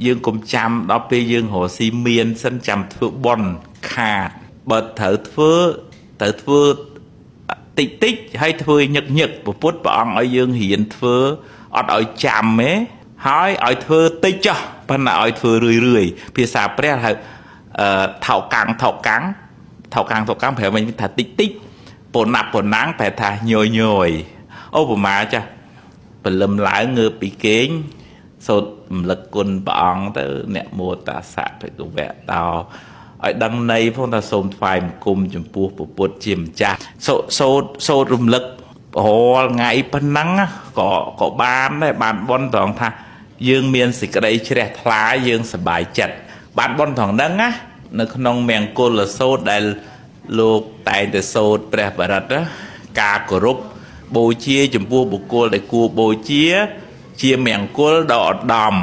យើងកុំចាំដល់ពេលយើងរកស៊ីមានសិនចាំធ្វើបុណ្យខាតបើត្រូវធ្វើត្រូវធ្វើតិចតិចហើយធ្វើញឹកញឹកពុទ្ធព្រះអង្គឲ្យយើងរៀនធ្វើអត់ឲ្យចាំទេហើយឲ្យធ្វើតិចចុះប៉ុន្តែឲ្យធ្វើរឿយរឿយភាសាព្រះហៅអឺថោកាំងថោកាំងថោកាំងថោកាំងប្រែវិញថាតិចតិចប៉ុណ្ណាប់ប៉ុណ្ណាំងប្រែថាញយញយឧបមាចាស់ព្រលឹមឡើងងើបពីគេងសូត្ររំលឹកគុណព្រះអង្គទៅអ្នកមោតាសៈភគវៈតោឲ្យដឹងន័យផងថាសូមថ្វាយបង្គំចំពោះព្រះពុទ្ធជាម្ចាស់សូសូត្រសូត្ររំលឹករាល់ថ្ងៃប៉ុណ្ណឹងក៏ក៏បានដែរបានបុណ្យត្រង់ថាយើងមានសេចក្តីជ្រះថ្លាយើងសប្បាយចិត្តបានបុណ្យត្រង់ហ្នឹងណានៅក្នុងមង្គលសូត្រដែលលោកតែងតែសូត្រព្រះបរិត្តណាការគោរពបូជាចំពោះបុគ្គលដែលគួរបូជា ជាមង្គលដ៏ឧត្តម។